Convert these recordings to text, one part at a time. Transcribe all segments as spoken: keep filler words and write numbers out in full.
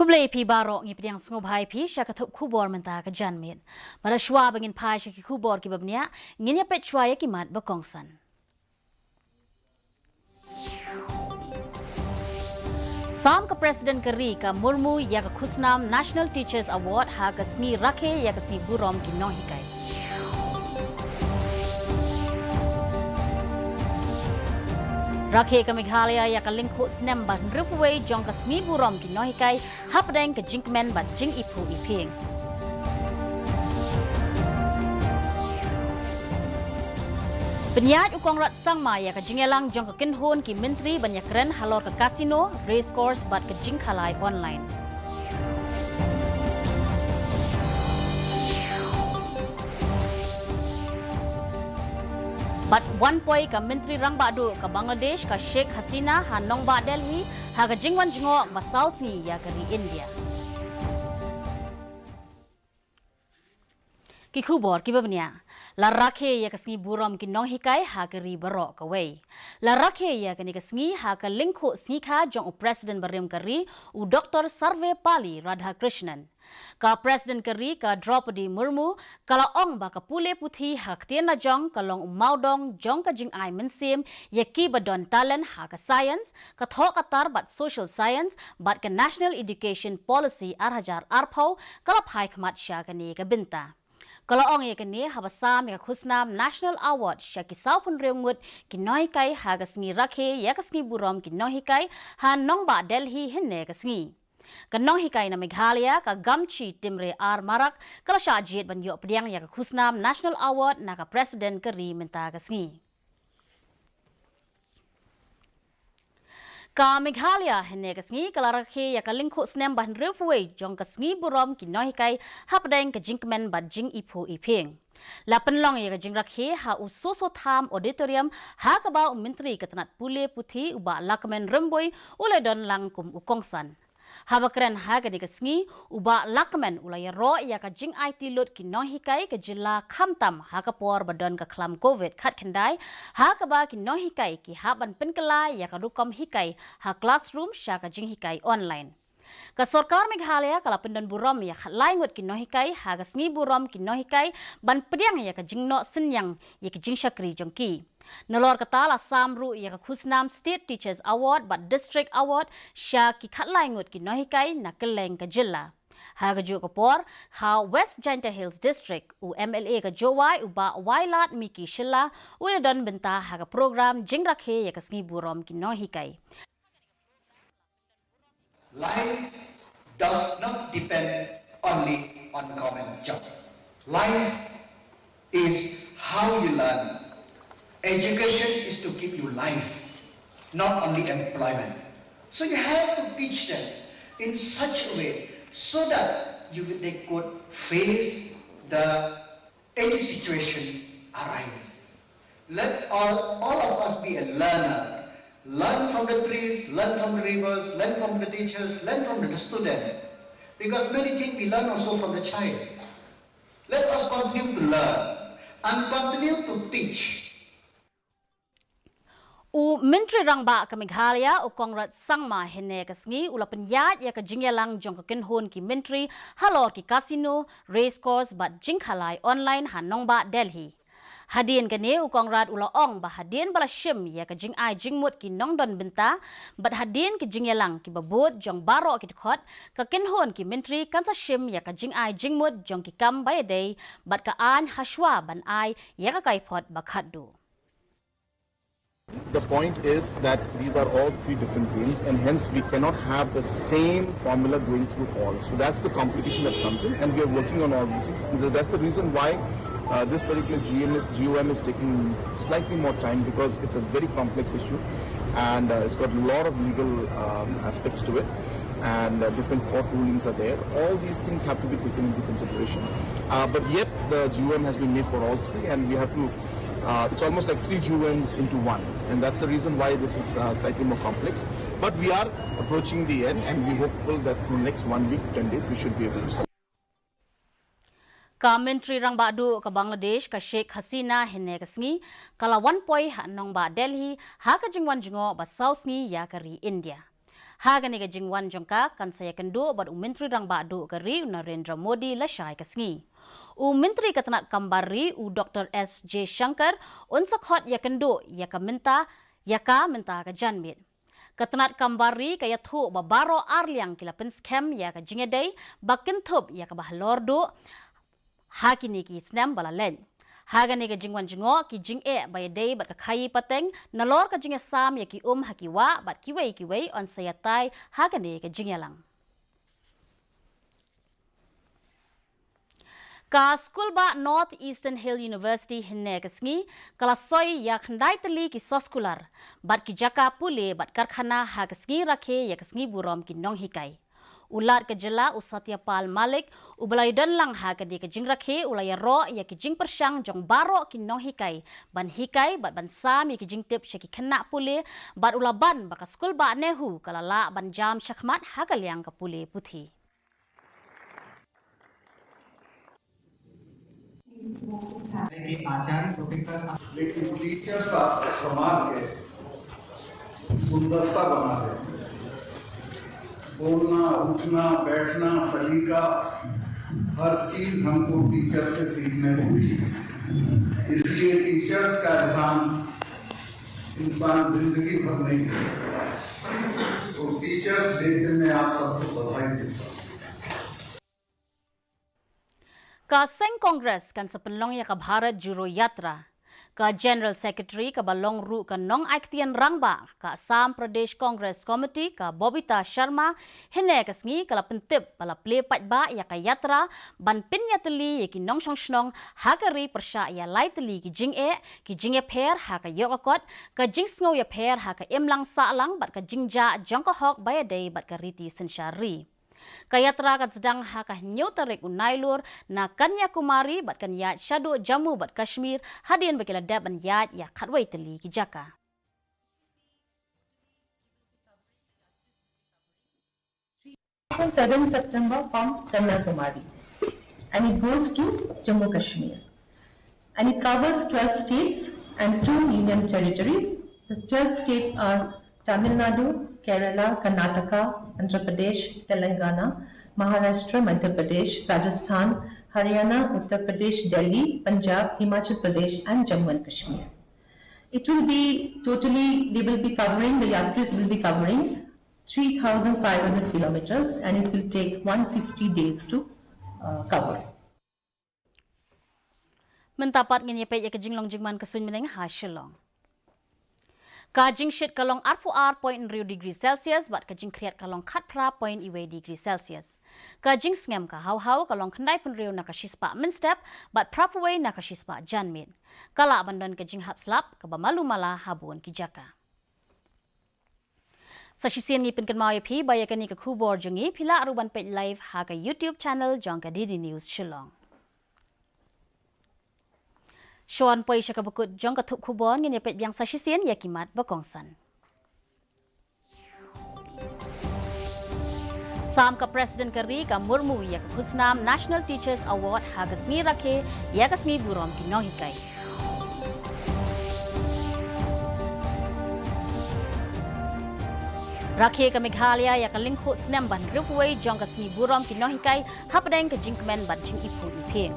Khublei phi baroh, ngi pdiang sngewbha ïa phi sha ka thup khubor mynta ka janmiet. Bad shuwa ba ngin phai sha ki khubor kiba bniah, ngin ïa peit shuwa ïa ki mat ba kongsan. Sam ka President ka ri ka Murmu ïa ka khusnam National Teachers Award ha ka sngi rakhe ïa ka sngi burom ki nonghikai. Rakhe ka Meghalaya ïa ka lyngkhuh snem ba hynriewphew wei jong ka sngi burom ki nonghikai hapdeng ka jingkmen bad jingiphuh iphieng. Pynïaid u Conrad Sangma ïa ka jingïalang jong ka kynhun ki myntri ban ïakren halor ka casino, race course bad ka jingkhalai online. Bad wan poi ka Myntri Rangbah Duh ka Bangladesh ka Sheikh Hasina ha nongbah Delhi ha ka jingwan jngoh ba saw sngi ïa ka ri India. Ki khubor kiba bniah. La rakhe ïa ka sngi burom ki nonghikai ha ka ri baroh kawei. La rakhe ïa kane ka sngi ha ka lyngkhuh sngi kha jong u President barim ka ri, u Doctor Sarvepalli Radhakrishnan. Ka President ka ri ka Droupadi Murmu ka la ong ba ka pule puthi ha ka ktien lajong ka long u mawdong jong ka jingai mynsiem ïa kiba don talent ha ka science, ka thoh ka tar bad social science bad ka National Education Policy ar hajar arphew ka la phai khmat sha kane ka bynta. Ka la ong ïa kane haba sam ïa ka khusnam National Award sha ki sawphew hynriew ngut ki nonghikai ha ka sngi rakhe ïa ka sngi burom ki nonghikai ha nongbah Delhi hynne ka sngi. Ka nonghikai na Meghalaya ka Gamchi Timray R Marak ka la shah jied ban ïoh pdiang ïa ka khusnam National Award na ka President ka ri mynta ka sngi. Ka Meghalaya hynne ka sngi ka la rakhe ïa ka lyngkhuh snem ba hynriewphew wei jong ka sngi burom ki nonghikai hapdeng ka jingkmen bad jingiphuh iphieng. La pynlong ïa ka jingrakhe ha u Soso Tham Auditorium ha kaba u Myntri ka tnat pule puthi u Bah Lahkmen Rymbui u la don lang kum u kongsan. Haba kren ha kane ka sngi, u Bah Lahkmen u la ïaroh ïa ka jingaiti lut ki nonghikai ka jylla khamtam ha ka por ba don ka khlam Covid khatkhyndai, ha kaba ki nonghikai ki hap ban pynkylla ïa ka rukom hikai ha classroom sha ka jinghikai online. Ka sorkar Meghalaya ka la pyndon burom ïa khatlai ngut ki nonghikai ha ka sngi burom ki nonghikai ban pdiang ïa ka jingnoh synñiang ïa ki jingshakri jong ki. Nalor kata la sam ruh ïa ka khusnam State Teachers Award bad District Award sha ki khatlai ngut ki nonghikai na kylleng ka jylla. Ha kajuh ka por, ha West Jaintia Hills District, u M L A ka Jowai u Bah Wailadmiki Shylla u la don bynta ha ka program jingrakhe ïa ka sngi burom ki nonghikai. Life does not depend only on government job. Life is how you learn. Education is to give you life, not only employment. So you have to teach them in such a way so that you, they could face the any situation arises. Let all, all of us be a learner. Learn from the trees, learn from the rivers, learn from the teachers, learn from the student. Because many things we learn also from the child. Let us continue to learn and continue to teach. U Myntri Rangbah ka Meghalaya u Conrad Sangma hynne ka sngi u la pynïaid ïa ka jingïalang jong ka kynhun ki myntri halor ki casino, race course bad jingkhalai online ha nongbah Delhi. Hadien kane u Conrad u la ong ba hadien ba la shim ïa ka jingai jingmut ki nongdon bynta bad hadien ki jingïalang kiba bud jong baroh ki dkhot, ka kynhun ki myntri kan sa shim ïa ka jingai jingmut jong ki kam ba ïadei bad ka aiñ hashwa ban ai ïa ka kaiphod ba khatduh. The point is that these are all three different games, and hence we cannot have the same formula going through all. So that's the complication that comes in, and we are working on all these things. That's the reason why uh, this particular G M is, G O M is taking slightly more time because it's a very complex issue, and uh, it's got a lot of legal um, aspects to it, and uh, different court rulings are there. All these things have to be taken into consideration. Uh, but yet, the G O M has been made for all three, and we have to uh, it's almost like three G O Ms into one, and that's the reason why this is uh, slightly more complex. But we are approaching the end, and we're hopeful that in the next one week, ten days, we should be able to. Ka Myntri Rangbah Duh ka Bangladesh ka Sheikh Hasina hynne ka sngi ka la wan poi ha nongbah Delhi ha ka jingwan jngoh ba saw sngi ïa ka ri India. Ha kane ka jingwan jong ka kan sa ïakynduh bad u Myntri Rangbah Duh ka ri u Narendra Modi lashai ka sngi. U Myntri ka tnat kam bar ri u Doktor S Jaishankar un sa khot ïakynduh ïa ka mynta, ïa ka mynta ka janmiet. Ka tnat kam bar ri ka ïathuh ba baroh arliang ki la pynskhem ïa ka jingïadei ba kynthup ïa kaba halor duh ha kine ki snem ba la leit. Ha kane ka jingwan jngoh, ki jingeh ba ïadei bad ka khaii pateng nalor ka jingïasam ïa ki um ha ki wah bad kiwei kiwei yn sa ïatai ha kane ka jingïalang. Ka skulbah North Eastern Hill University hynne ka sngi ka la soi ïa khyndai tylli ki soskular bad ki jaka pule bad karkhana ha ka sngi rakhe ïa ka sngi burom ki nonghikai. U Lat ka jylla u Satya Pal Malik uba la ïadon lang ha kane ka jingrakhe u la ïaroh ïa ki jingpyrshang jong baroh ki nonghikai ban hikai bad ban sam ïa ki jingtip sha ki khynnah pule bad u la ban ba ka skulbah NEHU ka la lah ban jam shakhmat ha ka liang ka pule puthi. लेकिन टीचर्स आपको संभाल के गुलदस्ता बना देते हैं। बोलना, उठना, बैठना, सलीका, हर चीज हमको टीचर से सीखने को मिली। इसलिए टीचर्स का एहसान इंसान जिंदगी भर नहीं भूल सकता। तो टीचर्स डे पे मैं आप सबको बधाई देता हूँ। Ka seng Congress kan sa pynlong ïa ka Bharat Jodo Yatra. Ka General Secretary kaba long ruh ka nongai ktien rangbah ka Assam Pradesh Congress Committee ka Bobita Sharma hynne ka sngi ka la pyntip ba la plie paidbah ïa ka yatra ban pynïatylli ïa ki nongshong shnong ha ka ri pyrshah ïa lai tylli ki jingeh, ki jingïapher ha ka ïoh ka kot, ka jingsngew ïapher ha ka imlang sahlang bad ka jingjah jong ka hok ba ïadei bad ka riti synshar ri. Ka yatra kan sdang ha ka hynñiew tarik u Nailur na Kanyakumari bad kan ïaid shaduh Jammu bad Kashmir hadien ba ki la dep ban ïaid ïa khatwei tylli ki jaka. On seventh September from Kanyakumari, and it goes to Jammu Kashmir. And it covers twelve states and two union territories. The twelve states are Tamil Nadu, Kerala, Karnataka, Andhra Pradesh, Telangana, Maharashtra, Madhya Pradesh, Rajasthan, Haryana, Uttar Pradesh, Delhi, Punjab, Himachal Pradesh, and Jammu and Kashmir. It will be totally, they will be covering, the yatris will be covering three thousand five hundred kilometers, and it will take one fifty days to uh, cover. Mynta pat ngin ïa peit ïa ka jinglong jingman ka suiñ bneng ha Shillong. Ka jingshit ka long arphew ar point hynriew degree Celsius bad ka jingkhriat ka long khatphra point iwei degree Celsius. Ka jingsngem ka haw haw ka long khyndaiphew hynriew na ka shispah mynstep bad phraphew wei na ka shispah janmiet. Ka lah ban don ka jinghap slap kaba malu mala ha bun ki jaka. Sa shisien ngi pynkynmaw ïa phi ba ïa kane ka khubor jong ngi phi lah ruh ban peit live ha ka YouTube channel jong ka D D News Shillong. Shuwa ban poi sha kaba kut jong ka thup khubor ngin ïa peit biang sa shisien ïa ki mat ba kongsan. Sam ka President ka ri ka Murmu ïa ka khusnam National Teachers Award ha ka sngi rakhe ïa ka sngi burom ki nonghikai. Rakhe ka Meghalaya ïa ka lyngkhuh snem ba hynriewphew wei jong ka sngi burom ki nonghikai hapdeng ka jingkmen bad jingiphuh iphieng.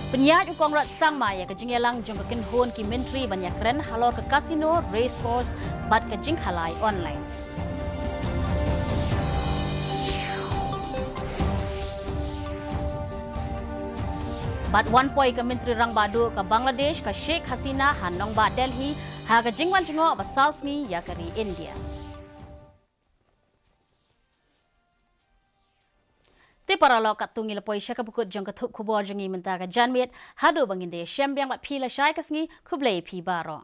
Pynïaid u Conrad Sangma ïa ka jingïalang jong ka kynhun ki myntri ban ïakren halor ka casino, race course bad ka jingkhalai online. Bad wan poi ka Myntri Rangbah Duh ka Bangladesh ka Sheikh Hasina ha nongbah Delhi ha ka jingwan jngoh ba saw sngi ïa ka ri India. Te paralok, katto ngi la poi sha kaba kut jong ka thup khubor jong ngi mynta ka janmiet, haduh ba ngin da ïashem biang bad phi lashai ka sngi, khublei phi baroh.